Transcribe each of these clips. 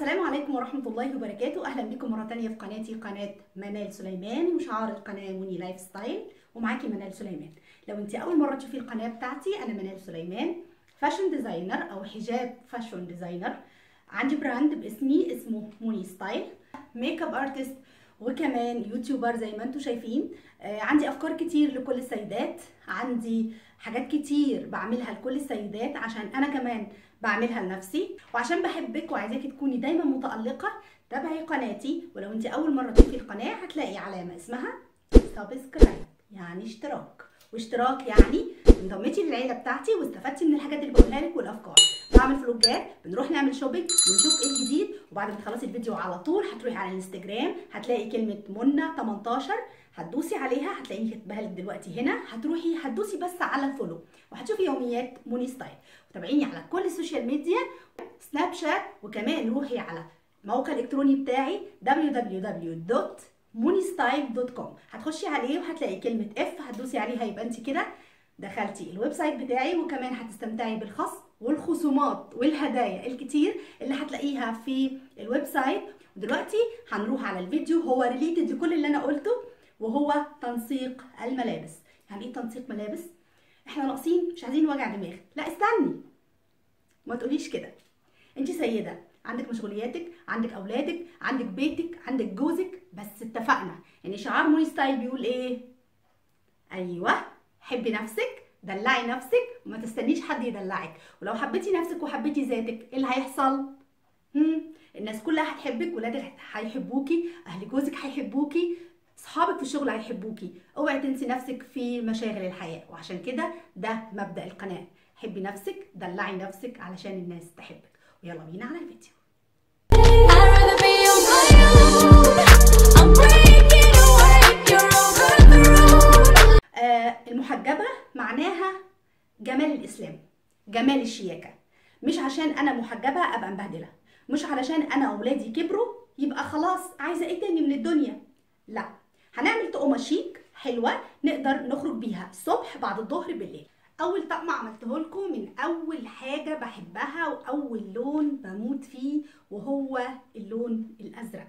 السلام عليكم ورحمة الله وبركاته. أهلا بكم مرة تانية في قناتي، قناة منال سليمان، وشعار القناة موني lifestyle، ومعاكي منال سليمان. لو انت أول مرة تشوفي القناة بتاعتي، أنا منال سليمان، fashion designer أو حجاب fashion designer. عندي brand باسمي اسمه موني ستايل، makeup artist وكمان YouTuber زي ما انتم شايفين. عندي افكار كتير لكل السيدات، عندي حاجات كتير بعملها لكل السيدات عشان انا كمان بعملها لنفسي، وعشان بحبك وعايزاكي تكوني دايما متألقة تابعي قناتي. ولو انت اول مرة تشوفي القناة هتلاقي علامة اسمها subscribe، يعني اشتراك، واشتراك يعني انضميتي للعيلة بتاعتي واستفدتي من الحاجات اللي بقولها لك والافكار. بعمل فلوجات، بنروح نعمل shopping، بنشوف ايه الجديد، وبعد ما تخلصي الفيديو على طول هتروحي على الانستجرام هتلاقي كلمة منى 18، هتدوسي عليها، هتلاقيني كاتباها لك دلوقتي هنا، هتروحي هتدوسي بس على follow وهتشوفي يوميات موني ستايل. وتابعيني على كل ال social media، سناب شات، وكمان روحي على الموقع الالكتروني بتاعي www.monistyle.com، هتخشي عليه وهتلاقي كلمة F هتدوسي عليها، يبقى انت كده دخلتي ال website بتاعي، وكمان هتستمتعي بالخصم والخصومات والهدايا الكتير اللي هتلاقيها في ال website. ودلوقتي هنروح على الفيديو، هو related لكل اللي انا قلته، وهو تنسيق الملابس. يعني ايه تنسيق ملابس؟ احنا ناقصين، مش عايزين وجع دماغ. لا استني، ما تقوليش كده، انت سيده عندك مشغولياتك، عندك اولادك، عندك بيتك، عندك جوزك، بس اتفقنا يعني شعار موني ستايل بيقول ايه؟ ايوه، حبي نفسك، دلعي نفسك، وما تستنيش حد يدلعك. ولو حبيتي نفسك وحبيتي ذاتك ايه اللي هيحصل؟ الناس كلها هتحبك، ولادك هيحبوكي، اهل جوزك هيحبوكي، اصحابك في الشغل هيحبوكي. اوعي تنسي نفسك في مشاغل الحياة، وعشان كده ده مبدأ القناة، حبي نفسك، دلعي نفسك علشان الناس تحبك. ويلا بينا على الفيديو. المحجبة معناها جمال الإسلام، جمال الشياكة. مش عشان أنا محجبة أبقى مبهدلة، مش علشان أنا أولادي كبروا يبقى خلاص عايزة إيه تاني من الدنيا. لا، هنعمل طقمة شيك حلوة نقدر نخرج بيها الصبح، بعد الظهر، بالليل. أول طقم عملته لكم من أول حاجة بحبها وأول لون بموت فيه، وهو اللون الأزرق.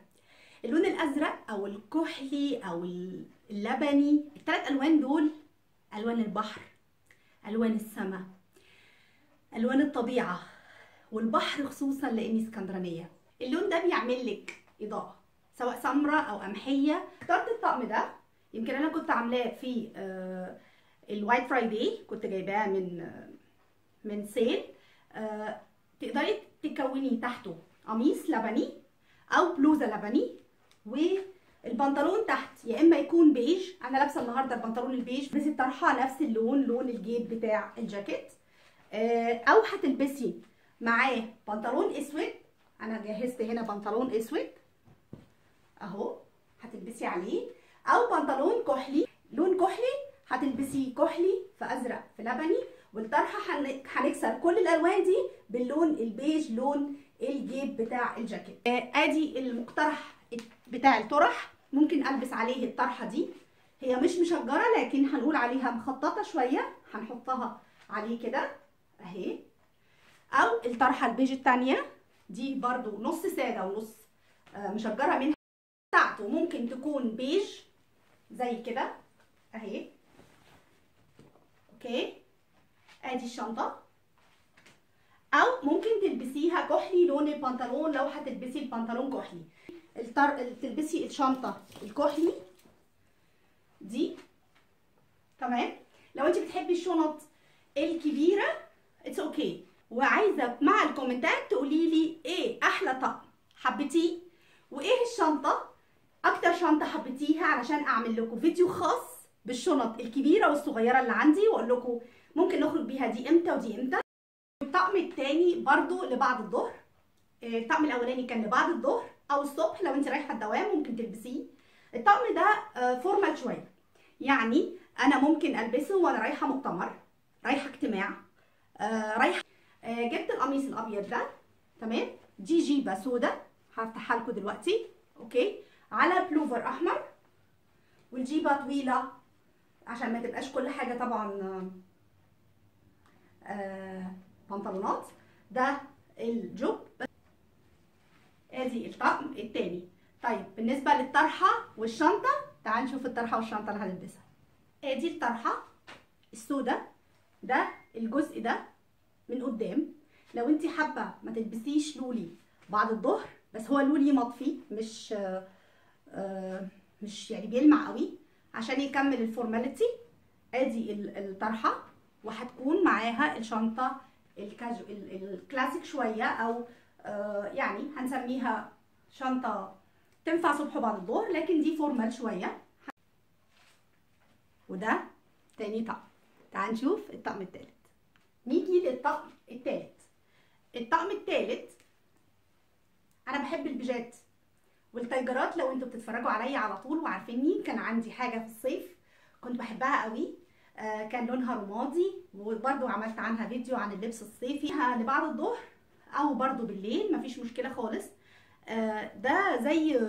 اللون الأزرق أو الكحلي أو اللبني، الثلاث ألوان دول ألوان البحر، ألوان السماء، ألوان الطبيعة، والبحر خصوصا لأني اسكندرانية. اللون ده بيعمل لك إضاءة سواء سمراء أو قمحية. اخترت الطقم ده، يمكن أنا كنت عاملاه في ال White Friday، كنت جايباه من sale. تقدري تكوني تحته قميص لبني أو بلوزة لبني، والبنطلون تحت يا اما يكون بيج، انا لابسه النهارده البنطلون البيج، بس الطرحة نفس اللون، لون الجيب بتاع الجاكيت، او هتلبسي معاه بنطلون اسود. انا جهزت هنا بنطلون اسود اهو، هتلبسي عليه، او بنطلون كحلي، لون كحلي، هتلبسي كحلي في ازرق في لبني، والطرحه هنكسر كل الالوان دي باللون البيج، لون الجيب بتاع الجاكيت. ادي المقترح بتاع الطرح، ممكن البس عليه الطرحة دي، هي مش مشجره لكن هنقول عليها مخططه شوية، هنحطها عليه كده اهي. او الطرحة البيج الثانية دي برضو نص ساده ونص مشجره منها، بتاعته ممكن تكون بيج زي كده اهي. okay، ادي الشنطة. او ممكن تلبسيها كحلي لون البنطلون، لو هتلبسي البنطلون كحلي تلبسي الشنطة الكحلي دي، تمام. لو انت بتحبي الشنط الكبيرة it's okay. وعايزه مع الكومنتات تقولي لي ايه احلى طقم حبيتيه، وايه الشنطة اكتر شنطه حبيتيها، علشان اعمل لكم فيديو خاص بالشنط الكبيرة والصغيرة اللي عندي، واقول لكم ممكن نخرج بيها دي امتى ودي امتى. الطقم الثاني برضو لبعد الظهر، الطقم الاولاني كان لبعد الظهر او الصبح لو انت رايحة الدوام ممكن تلبسيه. الطقم ده formal شوية، يعني انا ممكن البسه وانا رايحة مؤتمر، رايحة اجتماع، رايحة. جبت القميص الابيض ده، تمام، دي جيبه سودا هفتحها لكم دلوقتي، okay، على بلوفر احمر، والجيبه طويلة عشان ما تبقاش كل حاجة طبعا بنطلونات. ده الجوب. بالنسبة للطرحه والشنطه، تعال نشوف الطرحة والشنطه اللي هنلبسها. ادي الطرحة السوداء، ده الجزء ده من قدام. لو انت حابة ما تلبسيش لولي بعد الظهر، بس هو لولي مطفي مش يعني بيلمع قوي عشان يكمل ال formality. ادي الطرحة، وهتكون معاها الشنطة الكلاسيك شوية، او يعني هنسميها شنطه تنفع صبح وبعد الظهر، لكن دي formal شوية. وده تاني طقم. تعال نشوف الطقم التالت. نيجي للطقم التالت. الطقم التالت انا بحب البيجات والتايجرات. لو انتوا بتتفرجوا عليا على طول وعارفيني، كان عندي حاجة في الصيف كنت بحبها قوي، كان لونها رمادي، وبرده عملت عنها فيديو عن اللبس الصيفي لبعد الظهر او برده بالليل، مفيش مشكلة خالص. ده زي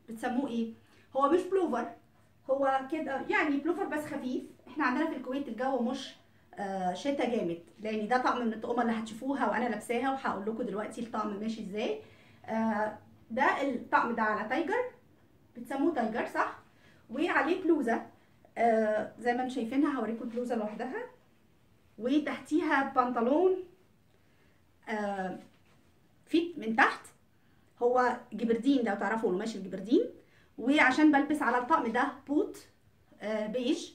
بتسموه ايه، هو مش بلوفر، هو كده يعني بلوفر بس خفيف. احنا عندنا في الكويت الجو مش شتا جامد، لان ده طقم من الطقمه اللي هتشوفوها وانا لابساها، وهقول لكم دلوقتي الطقم ماشي ازاي. ده الطقم ده على tiger، بتسموه tiger صح، وعليه بلوزة زي ما انتم شايفينها، هوريكم البلوزة لوحدها، وتحتيها بنطلون fit من تحت، هو جبردين لو تعرفوا قماش الجبردين. وعشان بلبس على الطقم ده بوت بيج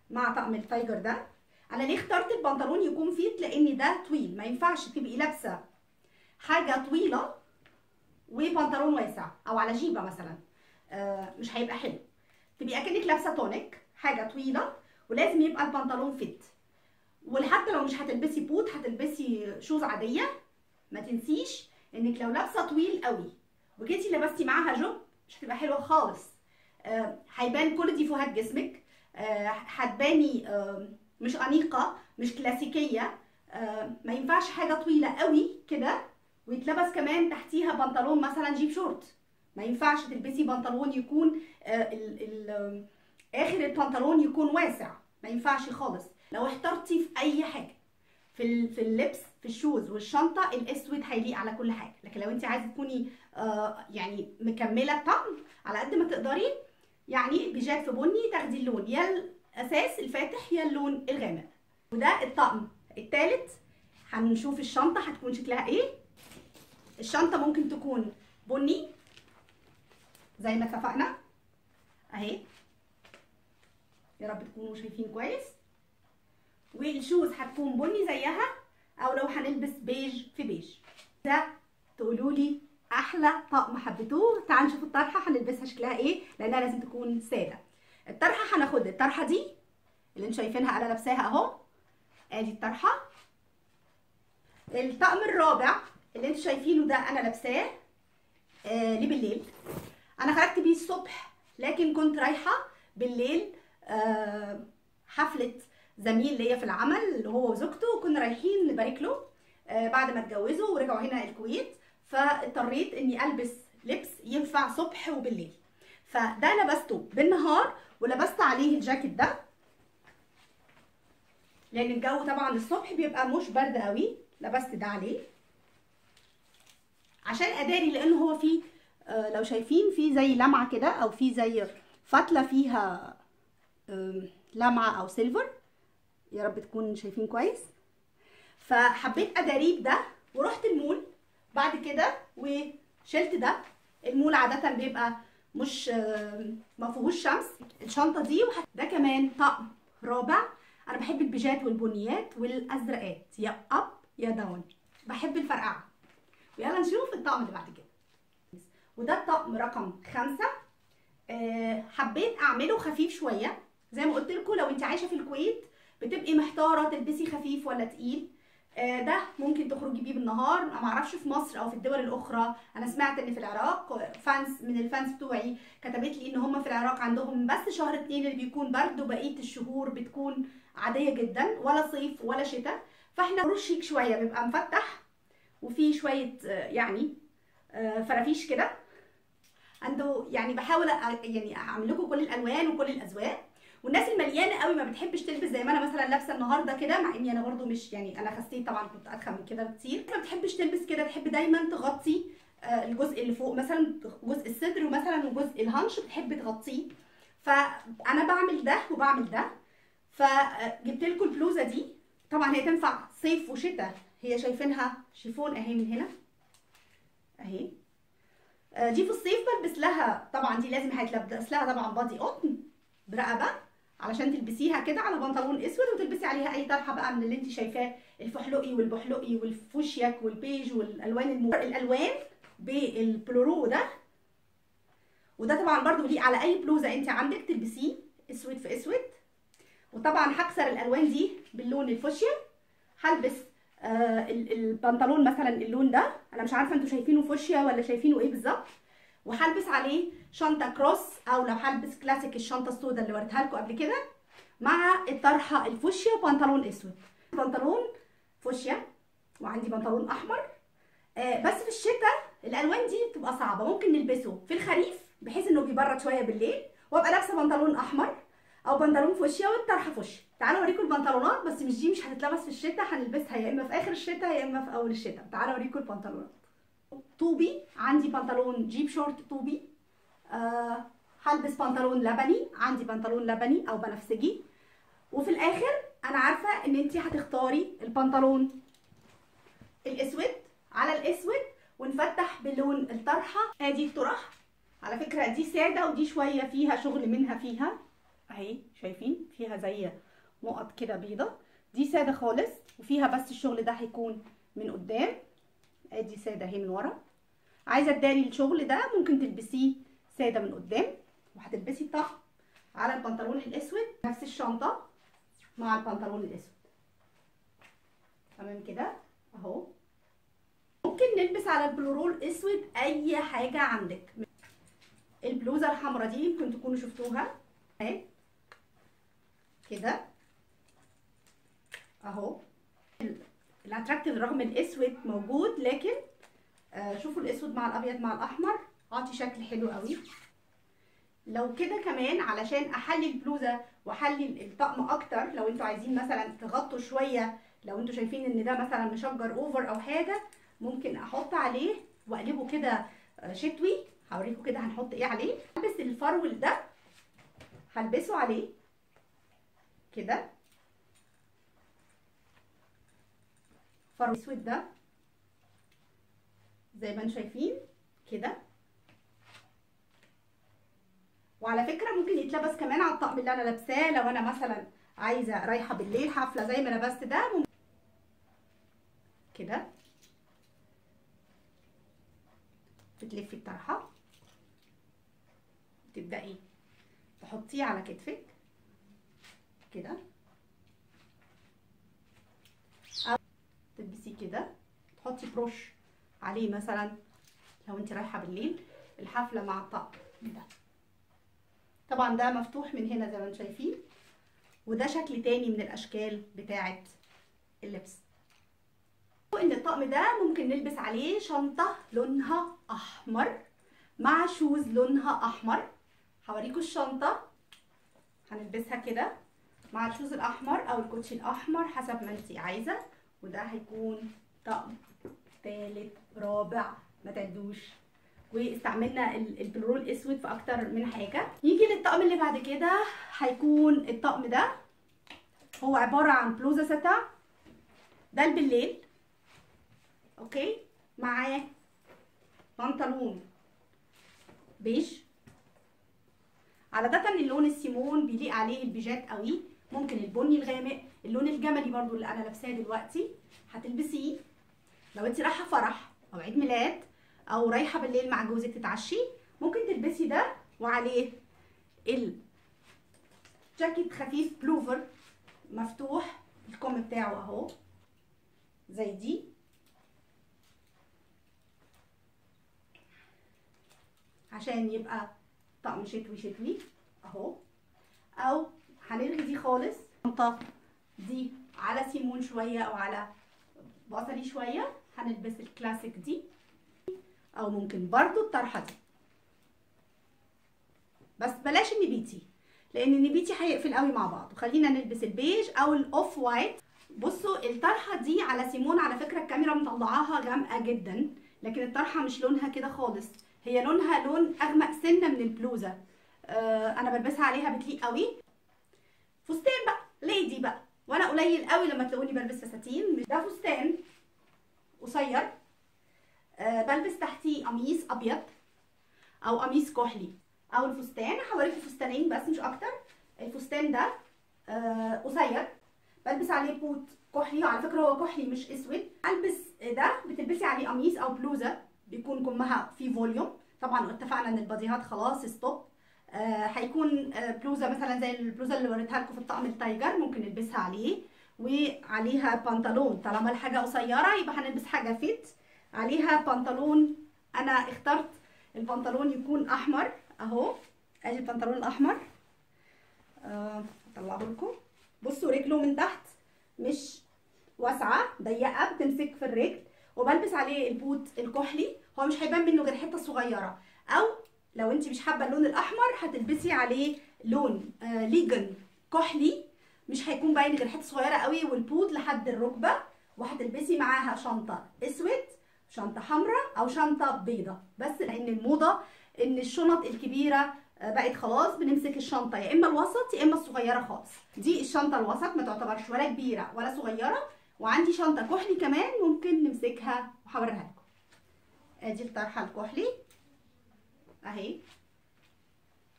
مع طقم ال tiger ده. انا ليه اخترت البنطلون يكون fit؟ لان ده طويل، ما ينفعش تبقي لابسه حاجة طويلة وبنطلون واسع او على جيبه مثلا، مش هيبقى حلو، تبقي اكنك لابسه تونيك، حاجة طويلة، ولازم يبقى البنطلون fit. وحتى لو مش هتلبسي بوت هتلبسي shoes عادية. ما تنسيش انك لو لابسه طويل قوي وجيتي لبستي معاها جوب مش هتبقى حلوة خالص، هيبان كل ديفوهات جسمك، هتباني مش انيقه، مش كلاسيكية. ما ينفعش حاجة طويلة قوي كده ويتلبس كمان تحتيها بنطلون مثلا جيب شورت. ما ينفعش تلبسي بنطلون يكون اخر البنطلون يكون واسع، ما ينفعش خالص. لو احترتي في اي حاجة في اللبس، في ال shoes والشنطه، الاسود هيليق على كل حاجة. لكن لو انت عايزه تكوني يعني مكملة الطقم على قد ما تقدري، يعني بيجات في بني، تاخدي اللون يا الاساس الفاتح يا اللون الغامق. وده الطقم الثالث. هنشوف الشنطة هتكون شكلها ايه. الشنطة ممكن تكون بني زي ما اتفقنا اهي، يا رب تكونوا شايفين كويس. وال shoes هتكون بني زيها، او لو هنلبس بيج في بيج. ده تقولوا لي احلى طقم حبيتوه. تعالوا نشوف الطرحة هنلبسها شكلها ايه، لانها لازم تكون ساده. الطرحة هناخد الطرحة دي اللي انتوا شايفينها انا لابساها اهو، ادي الطرحة. الطقم الرابع اللي انتوا شايفينه ده انا لابساه ليه بالليل. انا خرجت بيه الصبح، لكن كنت رايحة بالليل حفلة زميل ليا في العمل اللي هو وزوجته، وكنا رايحين نبارك له بعد ما اتجوزوا ورجعوا هنا الكويت، فاضطريت اني البس لبس ينفع صبح وبالليل. فده لبسته بالنهار ولبست عليه الجاكيت ده، لان الجو طبعا الصبح بيبقى مش برد قوي. لبست ده عليه عشان اداري، لان هو فيه لو شايفين فيه زي لمعة كده، او فيه زي فتله فيها لمعة او silver، يا رب تكون شايفين كويس. فحبيت ادارية ده، ورحت المول بعد كده وشلت ده. المول عادة بيبقى مش ما فيهوش شمس. الشنطة دي ده كمان طقم رابع. انا بحب البيجات والبنيات والازرقات، يا up يا down، بحب الفرقعه. ويلا نشوف الطقم اللي بعد كده. وده الطقم رقم 5. حبيت اعمله خفيف شوية. زي ما قلت لكم لو انت عايشه في الكويت بتبقي محتارة تلبسي خفيف ولا تقيل. ده ممكن تخرجي بيه بالنهار. ما اعرفش في مصر او في الدول الاخرى، انا سمعت ان في العراق fans من ال fans بتوعي كتبت لي ان هم في العراق عندهم بس شهر 2 اللي بيكون برد، وبقية الشهور بتكون عادية جدا، ولا صيف ولا شتاء. فاحنا شيك شوية، بيبقى مفتح وفي شوية يعني فرافيش كده عنده. يعني بحاول يعني اعمل لكم كل الالوان وكل الاذواق. والناس المليانة قوي ما بتحبش تلبس زي ما انا مثلا لابسه النهارده كده، مع اني انا برده مش يعني انا خسيت طبعا، كنت اتخن من كده بكتير. ما بتحبش تلبس كده، تحب دايما تغطي الجزء اللي فوق مثلا، جزء الصدر مثلا وجزء الهانش بتحب تغطيه، فانا بعمل ده وبعمل ده. فجبت لكم البلوزة دي، طبعا هي تنفع صيف وشتاء، هي شايفينها شيفون اهي من هنا اهي. دي في الصيف بلبس لها طبعا، دي لازم هيتلبس لها طبعا body قطن برقبه علشان تلبسيها كده على بنطلون اسود، وتلبسي عليها اي طرحه بقى من اللي انت شايفاه، الفحلقي والبحلقي والفوشيك والبيج والالوان الالوان بالبلورو ده. وده طبعا برده ليه على اي بلوزة انت عندك تلبسيه اسود في اسود. وطبعا هكسر الالوان دي باللون الفوشيا، هلبس البنطلون مثلا اللون ده، انا مش عارفه انتوا شايفينه فوشيا ولا شايفينه ايه بالظبط، وهلبس عليه شنطه cross، او لو هلبس كلاسيك الشنطة السوداء اللي وريتها لكم قبل كده، مع الطرحة الفوشيا وبنطلون اسود. بنطلون فوشيا وعندي بنطلون احمر. بس في الشتاء الالوان دي بتبقى صعبة، ممكن نلبسه في الخريف بحيث انه بيبرد شوية بالليل، وابقى لابسه بنطلون احمر او بنطلون فوشيا والطرحه فوشيا. تعالوا اوريكم البنطلونات، بس مش دي مش هتتلبس في الشتاء، هنلبسها يا اما في اخر الشتاء يا اما في اول الشتاء. تعالوا اوريكم البنطلونات. طوبي، عندي بنطلون جيب شورت طوبي، هلبس بنطلون لبني، عندي بنطلون لبني او بنفسجي. وفي الاخر انا عارفه ان انتي هتختاري البنطلون الاسود على الاسود، ونفتح بلون الطرحة. ادي الطرح على فكرة، دي ساده ودي شوية فيها شغل منها، فيها اهي شايفين فيها زي نقط كده بيضة، دي ساده خالص وفيها بس الشغل ده هيكون من قدام. ادي ساده اهي من ورا. عايزه تداري الشغل ده ممكن تلبسيه ساده من قدام، وهتلبسي الطقم على البنطلون الاسود، نفس الشنطة مع البنطلون الاسود. تمام كده اهو. ممكن نلبس على البلورو الاسود اي حاجة عندك. البلوزة الحمراء دي يمكن تكونوا شفتوها اهي كده اهو. ال attractive رغم الاسود موجود، لكن شوفوا الاسود مع الابيض مع الاحمر عاطي شكل حلو قوي. لو كده كمان علشان احلي البلوزة واحلي الطقم اكتر، لو انتوا عايزين مثلا تغطوا شوية، لو انتوا شايفين ان ده مثلا مشجر over او حاجة، ممكن احط عليه واقلبه كده شتوي. هوريكم كده هنحط ايه عليه. هلبس الفرول ده، هلبسه عليه كده، فرو اسود ده زي ما انتم شايفين كده. وعلى فكرة ممكن يتلبس كمان على الطقم اللي انا لابساه، لو انا مثلا عايزه رايحة بالليل حفلة زي ما لبست ده كده، بتلفي الطرحة تبداي تحطيه على كتفك كده، او تلبسيه كده، تحطي بروش عليه مثلا لو انت رايحة بالليل الحفلة مع الطقم ده. طبعا ده مفتوح من هنا زي ما انتم شايفين، وده شكل تاني من الاشكال بتاعه اللبس. ان الطقم ده ممكن نلبس عليه شنطه لونها احمر مع shoes لونها احمر. هوريكم الشنطة هنلبسها كده مع ال shoes الاحمر او الكوتشي الاحمر حسب ما انتي عايزه. وده هيكون طقم تالت رابع ما تعدوش. واستعملنا البلورو الاسود في اكتر من حاجة. نيجي للطقم اللي بعد كده، هيكون الطقم ده هو عبارة عن بلوزة ستا ده بالليل، okay، معاه بنطلون بيج. عادة اللون السيمون بيليق عليه البيجات قوي، ممكن البني الغامق، اللون الجملي برضو اللي انا لابساه دلوقتي هتلبسيه لو انت رايحة فرح او عيد ميلاد او رايحة بالليل مع جوزك تتعشي، ممكن تلبسي ده وعليه الجاكيت خفيف بلوفر مفتوح الكم بتاعه اهو زي دي. عشان يبقى طقم شتوي شتوي اهو. او هنلغي دي خالص، الشنطة دي على سيمون شوية او على بصلي شوية، هنلبس الكلاسيك دي، او ممكن برضو الطرحة دي، بس بلاش النبيتي لان النبيتي هيقفل قوي مع بعض، وخلينا نلبس البيج او ال off white. بصوا الطرحة دي على سيمون، على فكرة الكاميرا مطلعاها غامقه جدا، لكن الطرحة مش لونها كده خالص، هي لونها لون اغمق سنة من البلوزة. انا بلبسها عليها بتليق قوي. فستان بقى lady بقى، وانا قليل قوي لما تلاقوني بلبس فساتين. ده فستان قصير، بلبس تحتيه قميص ابيض او قميص كحلي. او الفستان هوريكم فستانين بس مش اكتر. الفستان ده قصير، بلبس عليه بوت كحلي، وعلى فكرة هو كحلي مش اسود. البس ده بتلبسي عليه قميص او بلوزة بيكون كمها فيه volume، طبعا اتفقنا ان الباديهات خلاص stop. هيكون بلوزة مثلا زي البلوزة اللي وريتها لكم في الطقم ال tiger، ممكن نلبسها عليه، وعليها بنطلون. طالما الحاجة قصيرة يبقى هنلبس حاجة fit عليها بنطلون. انا اخترت البنطلون يكون احمر اهو، ادي البنطلون الاحمر، هطلعه لكم. بصوا رجله من تحت مش واسعة، ضيقه بتمسك في الرجل، وبلبس عليه البوت الكحلي، هو مش هيبان منه غير حتة صغيرة. او لو انت مش حابة اللون الاحمر هتلبسي عليه لون ليجن كحلي، مش هيكون باين غير حتة صغيرة قوي، والبوت لحد الركبة، وهتلبسي معاها شنطه اسود، شنطه حمراء، او شنطه بيضة. بس لان الموضة ان الشنط الكبيرة بقت خلاص، بنمسك الشنطة يا اما الوسط يا اما الصغيرة خالص. دي الشنطة الوسط، ما تعتبرش ولا كبيرة ولا صغيرة. وعندي شنطه كحلي كمان ممكن نمسكها وهوريها لكم. ادي الطرحة الكحلي اهي،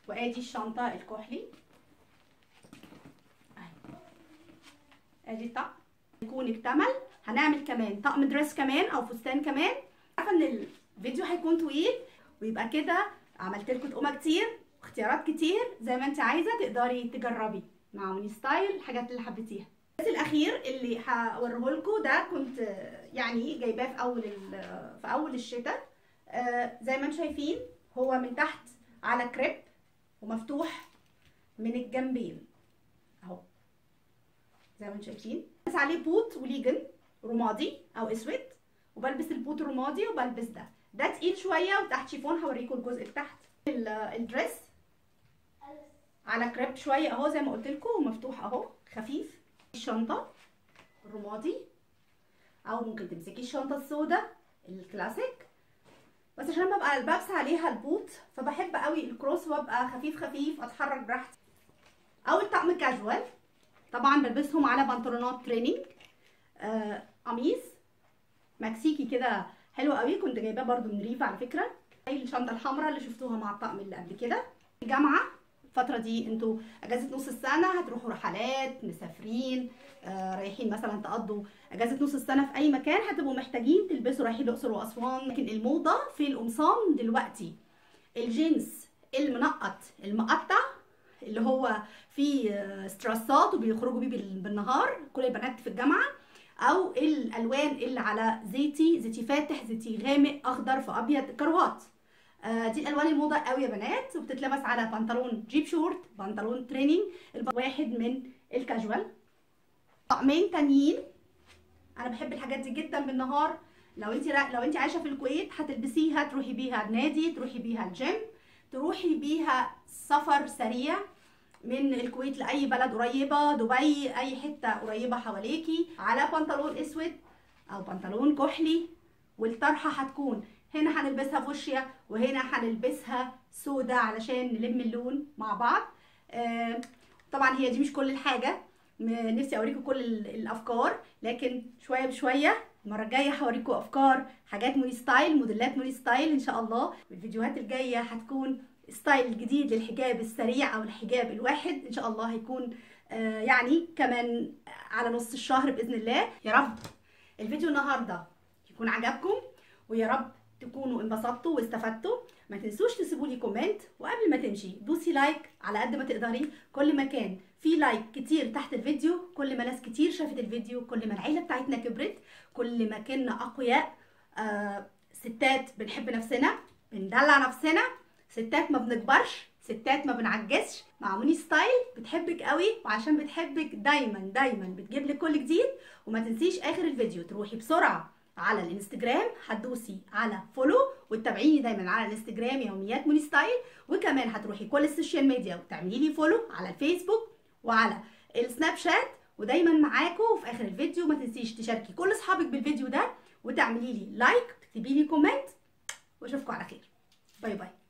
وادي الشنطة الكحلي اهي. ادي الطقم يكون اكتمل. هنعمل كمان طقم dress كمان او فستان كمان. عارفه ان الفيديو هيكون طويل، ويبقى كده عملت لكم طقومه كتير واختيارات كتير، زي ما انت عايزه تقدري تجربي مع موني ستايل الحاجات اللي حبيتيها. بس الاخير اللي هوريه لكم ده كنت يعني جايباه في اول الشتاء. زي ما انتم شايفين هو من تحت على كريب ومفتوح من الجنبين اهو، زي ما انتم شايفين. بس عليه بوت وليجن رمادي او اسود، وبلبس البوت الرمادي وبلبس ده. ده تقيل شوية وتحت شيفون، هوريكم الجزء اللي تحت. ال dress على كريب شوية اهو زي ما قلت لكم، ومفتوح اهو خفيف. الشنطة الرمادي، او ممكن تمسكي الشنطة السوداء الكلاسيك، بس عشان ببقى لابسه عليها البوت فبحب قوي ال cross، وابقى خفيف خفيف اتحرك براحتي. اول طقم كاجوال طبعا بلبسهم على بنطلونات training، قميص مكسيكي كده حلو قوي، كنت جايباه برده من ريفا على فكرة. الشنطة الحمراء اللي شفتوها مع الطقم اللي قبل كده. الجامعة الفترة دي انتوا اجازه نص السنة هتروحوا رحلات، مسافرين، رايحين مثلا تقضوا اجازه نص السنة في اي مكان، هتبقوا محتاجين تلبسوا، رايحين الاقصر واسوان. لكن الموضة في القمصان دلوقتي الجينز المنقط المقطع اللي هو فيه ستراسات وبيخرجوا بيه بالنهار كل البنات في الجامعة، او الالوان اللي على زيتي، زيتي فاتح، زيتي غامق، اخضر في ابيض، كروات. دي الالوان الموضة قوي يا بنات، وبتتلبس على بنطلون جيب شورت، بنطلون training، واحد من الكاجوال. طقمين تانيين انا بحب الحاجات دي جدا بالنهار. لو انت عايشه في الكويت هتلبسيها تروحي بيها النادي، تروحي بيها الجيم، تروحي بيها سفر سريع من الكويت لاي بلد قريبه، دبي، اي حتة قريبه حواليكي، على بنطلون اسود او بنطلون كحلي. والطرحه هتكون هنا هنلبسها فوشيا وهنا هنلبسها سودا علشان نلم اللون مع بعض. طبعا هي دي مش كل الحاجة، نفسي اوريكم كل الافكار، لكن شوية بشوية. المرة الجاية هوريكم افكار حاجات موني ستايل، موديلات موني ستايل ان شاء الله. الفيديوهات الجاية هتكون style جديد للحجاب السريع او الحجاب الواحد ان شاء الله، هيكون يعني كمان على نص الشهر باذن الله. يا رب الفيديو النهارده يكون عجبكم، ويا رب تكونوا انبسطتوا واستفدتوا. ما تنسوش تسيبوا لي comment، وقبل ما تمشي دوسي like على قد ما تقدري. كل ما كان في like كتير تحت الفيديو، كل ما ناس كتير شافت الفيديو، كل ما العيلة بتاعتنا كبرت، كل ما كنا اقوياء. ستات بنحب نفسنا، بندلع نفسنا، ستات ما بنكبرش، ستات ما بنعجزش. مع موني ستايل بتحبك قوي، وعشان بتحبك دايما دايما بتجيب لك كل جديد. وما تنسيش اخر الفيديو تروحي بسرعة على الانستجرام، هتدوسي على follow وتتابعيني دايما على الانستجرام يوميات موني ستايل. وكمان هتروحي كل ال social media وتعملي لي follow على الفيسبوك وعلى السناب شات، ودايما معاكم. وفي اخر الفيديو ما تنسيش تشاركي كل اصحابك بالفيديو ده، وتعملي لي like، اكتبي لي comment، واشوفكم على خير. bye bye.